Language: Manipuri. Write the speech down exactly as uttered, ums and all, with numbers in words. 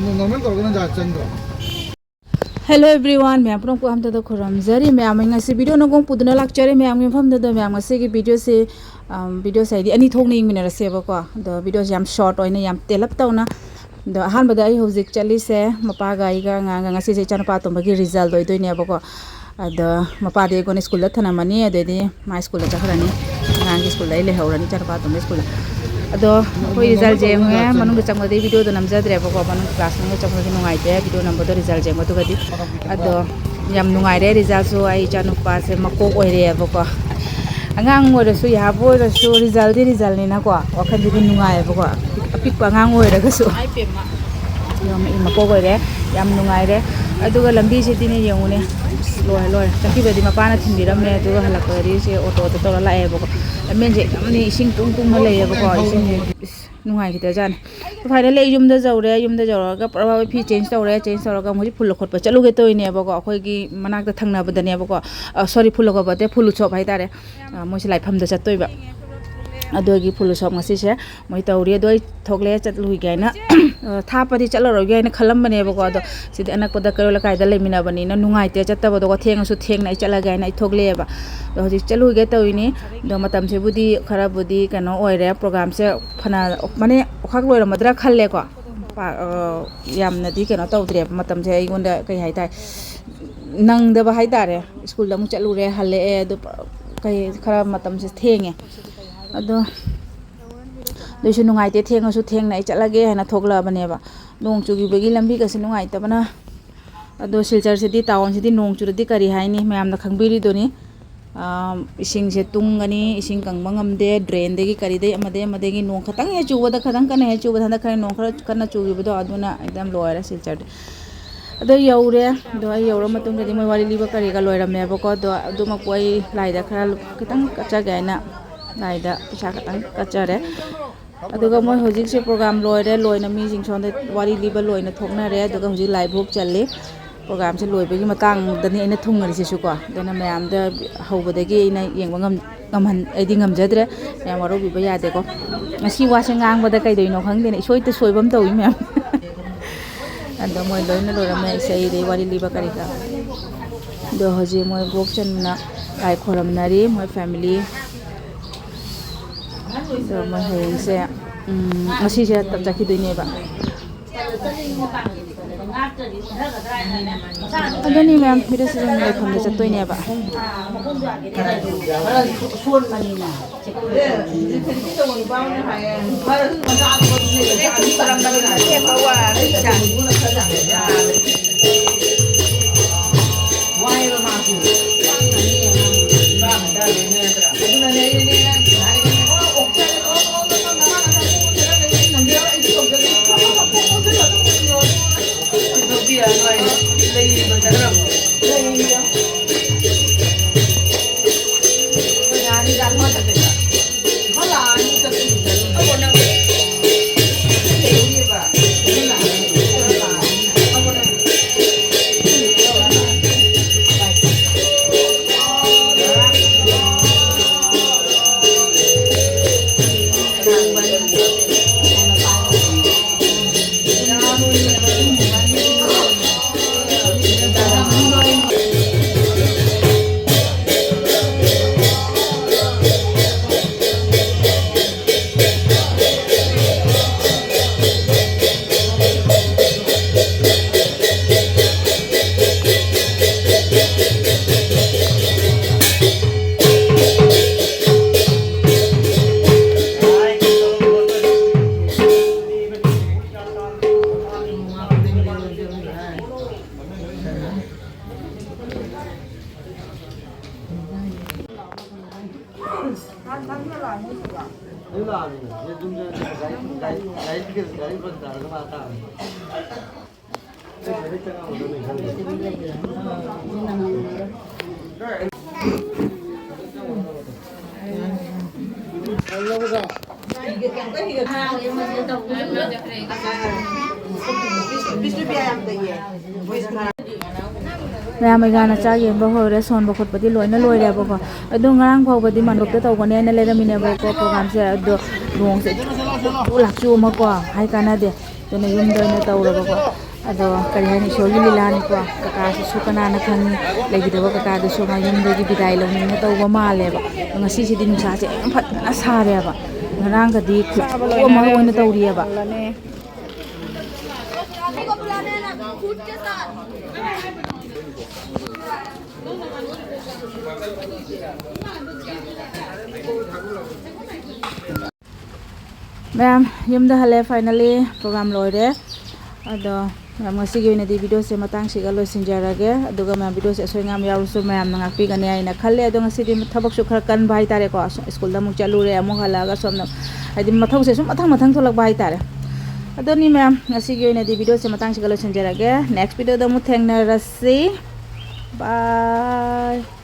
ꯅꯣꯔꯃꯦꯜ ꯇꯧꯔꯒꯅ ꯖꯥꯠ ꯆꯪꯗ꯭ꯔꯣ? Hello everyone, ꯃꯌꯥꯝ ꯄꯨꯝꯅꯃꯛꯄꯨ ꯑꯍꯥꯟꯕꯗ ꯈꯨꯔꯨꯝꯖꯔꯤ꯫ ꯃꯌꯥꯝ ꯑꯩ ꯉꯁꯤ ꯚꯤꯗꯤꯑꯣ ꯅꯒꯣꯡ ꯄꯨꯗꯨꯅ ꯂꯥꯛꯆꯔꯦ꯫ ꯃꯌꯥꯝꯒꯤ ꯃꯐꯝꯗꯨꯗ ꯃꯌꯥꯝ ꯉꯁꯤꯒꯤ ꯚꯤꯗꯤꯑꯣꯁꯦ, ꯑꯝ, ꯚꯤꯗꯤꯑꯣꯁꯦ ꯍꯥꯏꯗꯤ ꯑꯅꯤ ꯊꯣꯛꯅ ꯌꯦꯡꯃꯤꯟꯅꯔꯁꯦꯕꯀꯣ꯫ ꯑꯗꯣ ꯚꯤꯗꯤꯑꯣꯁꯦ ꯌꯥꯝ ꯁꯣꯔꯠ ꯑꯣꯏꯅ, ꯌꯥꯝ ꯇꯦꯜꯂꯞ ꯇꯧꯅ꯫ ꯑꯗꯣ ꯑꯍꯥꯟꯕꯗ ꯑꯩ ꯍꯧꯖꯤꯛ ꯆꯠꯂꯤꯁꯦ ꯃꯄꯥꯒ ꯑꯩꯒ ꯑꯉꯥꯡꯒ, ꯉꯁꯤꯁꯦ ꯏꯆꯥꯅꯨꯄꯥ ꯑꯇꯣꯝꯕꯒꯤ ꯔꯤꯖꯜ ꯑꯣꯏꯗꯣꯏꯅꯦꯕꯀꯣ꯫ ꯑꯗꯣ ꯃꯄꯥꯗꯤ ꯑꯩꯉꯣꯟꯗ ꯁ꯭ꯀꯨꯜꯗ ꯊꯅꯝꯃꯅꯤ, ꯑꯗꯩꯗꯤ ꯃꯥ ꯁ꯭ꯀꯨꯜꯗ ꯆꯠꯈ꯭ꯔꯅꯤ꯫ ꯑꯉꯥꯡꯒꯤ ꯁ꯭ꯀꯨꯜꯗ ꯑꯩ ꯂꯩꯍꯧꯔꯅꯤ, ꯏꯆꯥꯅꯨꯄꯥ ꯑꯇꯣꯝꯕ ꯁ꯭ꯀꯨꯜꯗ꯫ ꯑꯗꯣ ꯑꯩꯈꯣꯏ ꯔꯤꯖꯜꯁꯦ ꯌꯦꯡꯉꯦ, ꯃꯅꯨꯡꯗ ꯆꯪꯕꯗꯤ ꯚꯤꯗꯤꯑꯣꯗꯣ ꯅꯝꯖꯗ꯭ꯔꯦꯕꯀꯣ, ꯃꯅꯨꯡ ꯀ꯭ꯂꯥꯁ ꯃꯅꯨꯡꯗ ꯆꯪꯕꯗꯤ ꯅꯨꯡꯉꯥꯏꯇꯦ ꯚꯤꯗꯤꯑꯣ ꯅꯝꯕꯗꯣ, ꯔꯤꯖꯜꯁꯦ ꯌꯦꯡꯕꯗꯨꯒꯗꯤ꯫ ꯑꯗꯣ ꯌꯥꯝ ꯅꯨꯡꯉꯥꯏꯔꯦ ꯔꯤꯖꯜꯁꯨ, ꯑꯩ ꯏꯆꯥꯅꯨꯄꯥꯁꯦ ꯃꯀꯣꯛ ꯑꯣꯏꯔꯛꯑꯦꯕꯀꯣ꯫ ꯑꯉꯥꯡ ꯑꯣꯏꯔꯁꯨ, ꯌꯥꯕ ꯑꯣꯏꯔꯁꯨ, ꯔꯤꯖꯜꯗꯤ ꯔꯤꯖꯜꯅꯤꯅꯀꯣ, ꯋꯥꯈꯜꯗꯗꯤ ꯅꯨꯡꯉꯥꯏꯌꯦꯕꯀꯣ, ꯑꯄꯤꯛꯄ ꯑꯉꯥꯡ ꯑꯣꯏꯔꯒꯁꯨ꯫ ꯌꯥꯝ ꯃꯀꯣꯛ ꯑꯣꯏꯔꯦ, ꯌꯥꯝ ꯅꯨꯡꯉꯥꯏꯔꯦ꯫ ꯑꯗꯨꯒ ꯂꯝꯕꯤꯁꯤꯗꯤꯅꯦ ꯌꯦꯡꯉꯨꯅꯦ, ꯑꯁ, ꯂꯣꯏꯔꯦ, ꯂꯣꯏꯔꯦ꯫ ꯆꯠꯈꯤꯕꯗꯤ ꯃꯄꯥꯅ ꯊꯤꯟꯕꯤꯔꯝꯃꯦ, ꯑꯗꯨꯒ ꯍꯜꯂꯛꯄꯗꯗꯤ ꯁꯤ ꯑꯣꯇꯣꯗ ꯇꯧꯔ ꯂꯥꯛꯑꯦꯕꯀꯣ꯫ ꯂꯝꯕꯦꯟꯁꯦ ꯌꯥꯝꯅ ꯏꯁꯤꯡ ꯇꯨꯡ ꯇꯨꯡꯅ ꯂꯩꯌꯦꯕꯀꯣ, ꯏꯁꯤꯡꯁꯦ, ꯏꯁ, ꯅꯨꯡꯉꯥꯏꯈꯤꯗ꯭ꯔꯖꯥꯠꯅꯤ꯫ ꯐꯥꯏꯅꯦꯜꯂꯤ ꯑꯩ ꯌꯨꯝꯗ ꯌꯧꯔꯦ꯫ ꯌꯨꯝꯗ ꯌꯧꯔꯒ ꯄꯨꯔꯥ ꯐꯤ ꯆꯦꯟꯖ ꯇꯧꯔꯦ꯫ ꯆꯦꯟꯖ ꯇꯧꯔꯒ ꯃꯣꯏꯁꯦ ꯐꯨꯜ ꯂꯧꯈꯠꯄ ꯆꯠꯂꯨꯒꯦ ꯇꯧꯔꯤꯅꯦꯕꯀꯣ, ꯑꯩꯈꯣꯏꯒꯤ ꯃꯅꯥꯛꯇ ꯊꯪꯅꯕꯗꯅꯦꯕꯀꯣ꯫ ꯑ, ꯁꯣꯔꯤ, ꯐꯨꯜ ꯂꯧꯈꯠꯄ ꯅꯠꯇꯦ, ꯐꯨꯜ ꯎꯠꯁꯣꯞ ꯍꯥꯏꯇꯥꯔꯦ꯫ ꯑ, ꯃꯣꯏꯁꯦ ꯂꯥꯏꯐꯝꯗ ꯆꯠꯇꯣꯏꯕ꯫ ꯑꯗꯨꯒꯤ ꯐꯨꯜ ꯎꯠꯁꯣꯞ ꯉꯁꯤꯁꯦ ꯃꯣꯏ ꯇꯧꯔꯤ꯫ ꯑꯗꯣ ꯑꯩ ꯊꯣꯛꯂꯛꯑꯦ, ꯆꯠꯂꯨꯒꯦ ꯍꯥꯏꯅ, ꯑ, ꯊꯥꯞꯄꯗꯤ ꯆꯠꯂꯔꯣꯏꯒꯦ ꯍꯥꯏꯅ ꯈꯜꯂꯝꯕꯅꯦꯕꯀꯣ꯫ ꯑꯗꯣ ꯁꯤꯗꯤ ꯑꯅꯛꯄꯗ ꯀꯩꯔꯣꯜ ꯂꯩꯀꯥꯏꯗ ꯂꯩꯃꯤꯟꯅꯕꯅꯤꯅ ꯅꯨꯡꯉꯥꯏꯇꯦ ꯆꯠꯇꯕꯗꯣꯀꯣ꯫ ꯊꯦꯡꯉꯁꯨ ꯊꯦꯡꯅ ꯑꯩ ꯆꯠꯂꯒꯦ ꯍꯥꯏꯅ ꯑꯩ ꯊꯣꯛꯂꯛꯑꯦꯕ꯫ ꯑꯗꯣ ꯍꯧꯖꯤꯛ ꯆꯠꯂꯨꯒꯦ ꯇꯧꯔꯤꯅꯤ꯫ ꯑꯗꯣ ꯃꯇꯝꯁꯤꯕꯨꯗꯤ ꯈꯔꯕꯨꯗꯤ ꯀꯩꯅꯣ ꯑꯣꯏꯔꯦ, ꯄ꯭ꯔꯣꯒꯥꯝꯁꯦ ꯐꯅ, ꯃꯅꯦ, ꯑꯣꯈꯥꯛ ꯂꯣꯏꯔꯝꯃꯗ꯭ꯔꯥ ꯈꯜꯂꯦꯀꯣ꯫ ꯄꯥ-, ꯑ, ꯌꯥꯝꯅꯗꯤ ꯀꯩꯅꯣ ꯇꯧꯗ꯭ꯔꯦꯕ, ꯃꯇꯝꯁꯦ ꯑꯩꯉꯣꯟꯗ ꯀꯩ ꯍꯥꯏꯇꯥꯔꯦ, ꯅꯪꯗꯕ ꯍꯥꯏꯇꯥꯔꯦ꯫ ꯁ꯭ꯀꯨꯜꯗ ꯑꯃꯨꯛ ꯆꯠꯂꯨꯔꯦ, ꯍꯜꯂꯛꯑꯦ, ꯑꯗꯨ ꯀꯩ, ꯈꯔ ꯃꯇꯝꯁꯦ ꯊꯦꯡꯉꯦ꯫ ꯑꯗꯣ ꯑꯗꯨꯏꯁꯨ ꯅꯨꯡꯉꯥꯏꯇꯦ, ꯊꯦꯡꯉꯁꯨ ꯊꯦꯡꯅ ꯑꯩ ꯆꯠꯂꯒꯦ ꯍꯥꯏꯅ ꯊꯣꯛꯂꯛꯑꯕꯅꯦꯕ꯫ ꯅꯣꯡ ꯆꯨꯈꯤꯕꯒꯤ ꯂꯝꯕꯤꯒꯁꯦ ꯅꯨꯡꯉꯥꯏꯇꯕꯅ꯫ ꯑꯗꯣ ꯁꯤꯜꯆꯔꯁꯤꯗꯤ, ꯇꯥꯎꯟꯁꯤꯗꯤ ꯅꯣꯡ ꯆꯨꯔꯗꯤ ꯀꯔꯤ ꯍꯥꯏꯅꯤ, ꯃꯌꯥꯝꯅ ꯈꯪꯕꯤꯔꯤꯗꯨꯅꯤ꯫ ꯑꯥ, ꯏꯁꯤꯡꯁꯦ ꯇꯨꯡꯒꯅꯤ, ꯏꯁꯤꯡ ꯀꯪꯕ ꯉꯝꯗꯦ, ꯗ꯭ꯔꯦꯟꯗꯒꯤ ꯀꯔꯤꯗꯒꯤ ꯑꯃꯗꯒꯤ ꯑꯃꯗꯒꯤ ꯅꯣꯡ ꯈꯇꯪ ꯍꯦꯛ ꯆꯨꯕꯗ, ꯈꯇꯪ ꯀꯟꯅ ꯍꯦꯛ ꯆꯨꯕꯗ, ꯍꯟꯗꯛ ꯈꯔ ꯅꯣꯡ ꯈꯔ ꯀꯟꯅ ꯆꯨꯈꯤꯕꯗꯣ, ꯑꯗꯨꯅ ꯑꯦꯛꯗꯝ ꯂꯣꯏꯔꯦ ꯁꯤꯜꯆꯔꯗꯤ꯫ ꯑꯗꯣ ꯌꯧꯔꯦ꯫ ꯑꯗꯣ ꯑꯩ ꯌꯧꯔ ꯃꯇꯨꯡꯗꯗꯤ ꯃꯣꯏ ꯋꯥꯔꯤ ꯂꯤꯕ ꯀꯔꯤꯒ ꯂꯣꯏꯔꯝꯃꯦꯕꯀꯣ꯫ ꯑꯗꯣ ꯑꯗꯨꯃꯛꯄꯨ ꯑꯩ ꯂꯥꯏꯗ ꯈꯔ ꯈꯤꯇꯪ ꯀꯠꯆꯒꯦ ꯍꯥꯏꯅ ꯂꯥꯏꯗ ꯄꯩꯁꯥ ꯈꯤꯇꯪ ꯀꯠꯆꯔꯦ꯫ ꯑꯗꯨꯒ ꯃꯣꯏ ꯍꯧꯖꯤꯛꯁꯦ ꯄ꯭ꯔꯣꯒꯥꯝ ꯂꯣꯏꯔꯦ, ꯂꯣꯏꯅ ꯃꯤꯁꯤꯡ ꯁꯣꯝꯗ ꯋꯥꯔꯤ ꯂꯤꯕ ꯂꯣꯏꯅ ꯊꯣꯛꯅꯔꯦ꯫ ꯑꯗꯨꯒ ꯍꯧꯖꯤꯛ ꯂꯥꯏ ꯚꯣꯛ ꯆꯜꯂꯤ꯫ ꯄ꯭ꯔꯣꯒꯥꯝꯁꯦ ꯂꯣꯏꯕꯒꯤ ꯃꯇꯥꯡꯗꯅꯤ ꯑꯩꯅ ꯊꯨꯡꯉꯔꯤꯁꯤꯁꯨꯀꯣ꯫ ꯑꯗꯨꯅ ꯃꯌꯥꯝꯗ ꯍꯧꯕꯗꯒꯤ ꯑꯩꯅ ꯌꯦꯡꯕ ꯉꯝ-, ꯉꯝꯍꯟ-, ꯑꯩꯗꯤ ꯉꯝꯖꯗ꯭ꯔꯦ꯫ ꯃꯌꯥꯝ ꯋꯥꯔꯧꯕꯤꯕ ꯌꯥꯗꯦꯀꯣ꯫ ꯉꯁꯤ ꯋꯥꯁꯦ ꯉꯥꯡꯕꯗ ꯀꯩꯗꯧꯔꯤꯅꯣ ꯈꯪꯗꯦꯅꯦ, ꯏꯁꯣꯏꯇ ꯁꯣꯏꯕ ꯑꯃ ꯇꯧꯏ ꯃꯌꯥꯝ꯫ ꯑꯗꯣ ꯃꯣꯏ ꯂꯣꯏꯅ ꯂꯣꯏꯔꯝꯃꯦ ꯏꯁꯩ ꯑꯗꯩ ꯋꯥꯔꯤ ꯂꯤꯕ ꯀꯔꯤ ꯀꯔꯥ꯫ ꯑꯗꯣ ꯍꯧꯖꯤꯛ ꯃꯣꯏ ꯕꯣꯛ ꯆꯟꯅ ꯂꯥꯏ ꯈꯣꯏꯔꯝꯅꯔꯤ ꯃꯣꯏ family꯫ ꯑꯗꯣ ꯃꯣꯏ ꯍꯌꯦꯡꯁꯦ, ꯎꯝ, ꯉꯁꯤꯁꯦ ꯆꯠꯈꯤꯗꯣꯏꯅꯦꯕ꯫ ꯑꯗꯨꯅꯤ ꯃꯌꯥꯝ, ꯃꯤꯔꯦꯁ ꯑꯗꯨꯝ ꯂꯩꯐꯝꯗ ꯆꯠꯇꯣꯏꯅꯦꯕ꯫ ꯃꯌꯥꯝ ꯃꯩꯒꯥꯅ ꯆꯥꯛ ꯌꯦꯟꯕ ꯍꯧꯔꯦ, ꯁꯣꯟꯕ ꯈꯣꯠꯄꯗꯤ ꯂꯣꯏꯅ ꯂꯣꯏꯔꯦꯕꯀꯣ꯫ ꯑꯗꯣ ꯉꯔꯥꯡ ꯐꯥꯎꯕꯗꯤ ꯃꯥꯟꯗꯣꯞꯇ ꯇꯧꯒꯅꯦꯅ ꯂꯩꯔꯝꯃꯤꯅꯦꯕꯀꯣ programꯁꯦ, ꯑꯗꯣ ꯅꯣꯡꯁꯦ ꯂꯥꯛꯆꯨ ꯑꯃꯀꯣ ꯍꯥꯏ ꯀꯥꯟꯅꯗꯦ, ꯑꯗꯨꯅ ꯌꯨꯝꯗ ꯑꯣꯏꯅ ꯇꯧꯔꯕꯀꯣ꯫ ꯑꯗꯣ ꯀꯔꯤ ꯍꯥꯏꯅꯤ, ꯏꯁꯣꯔꯒꯤ ꯂꯤꯂꯥꯅꯤꯀꯣ꯫ ꯀꯀꯥꯁꯤꯁꯨ ꯀꯅꯥꯅ ꯈꯪꯉꯤ, ꯂꯩꯈꯤꯗꯕ ꯀꯀꯥꯗꯨꯁꯨ ꯃꯌꯨꯝꯗꯒꯤ ꯕꯤꯗꯥꯏ ꯂꯧꯅꯤꯡꯅ ꯇꯧꯕ ꯃꯥꯜꯂꯦꯕ꯫ ꯑꯗꯣ ꯉꯁꯤꯁꯤꯗꯤ ꯅꯨꯡꯁꯥꯁꯦ ꯌꯥꯝ ꯐꯖꯅ ꯁꯥꯔꯦꯕ꯫ ꯉꯔꯥꯡꯒꯗꯤ ꯈꯨꯠꯁꯥ ꯑꯃ ꯑꯣꯏꯅ ꯇꯧꯔꯤꯑꯕ꯫ ꯃꯌꯥꯝ, ꯌꯨꯝꯗ ꯍꯜꯂꯦ, finally program ꯂꯣꯏꯔꯦ꯫ ꯑꯗꯣ ꯃꯌꯥꯝ, ꯉꯁꯤꯒꯤ ꯑꯣꯏꯅꯗꯤ videoꯁꯦ ꯃꯇꯥꯡꯁꯤꯒ ꯂꯣꯏꯁꯤꯟꯖꯔꯒꯦ꯫ ꯑꯗꯨꯒ ꯃꯌꯥꯝ, videoꯁꯦ ꯑꯁꯣꯏ ꯑꯉꯥꯝ ꯌꯥꯎꯔꯁꯨ ꯃꯌꯥꯝꯅ ꯉꯥꯛꯄꯤꯒꯅꯤ ꯍꯥꯏꯅ ꯈꯜꯂꯦ꯫ ꯑꯗꯣ ꯉꯁꯤꯗꯤ ꯊꯕꯛꯁꯨ ꯈꯔ ꯀꯟꯕ ꯍꯥꯏꯇꯥꯔꯦꯀꯣ꯫ ꯁ꯭ꯀꯨꯜꯗ ꯑꯃꯨꯛ ꯆꯠꯂꯨꯔꯦ, ꯑꯃꯨꯛ ꯍꯜꯂꯛꯑꯒ ꯁꯣꯝꯗ ꯍꯥꯏꯗꯤ ꯃꯊꯧꯁꯦ ꯁꯨꯝ ꯃꯊꯪ ꯃꯊꯪ ꯊꯣꯛꯂꯛꯄ ꯍꯥꯏꯇꯥꯔꯦ꯫ ꯑꯗꯨꯅꯤ ꯃꯌꯥꯝ, ꯉꯁꯤꯒꯤ ꯑꯣꯏꯅꯗꯤ videoꯁꯦ ꯃꯇꯥꯡꯁꯤꯒ ꯂꯣꯏꯁꯤꯟꯖꯔꯒꯦ꯫ Next videoꯗ ꯑꯃꯨꯛ ꯊꯦꯡꯅꯔꯁꯤ꯫ Bye꯫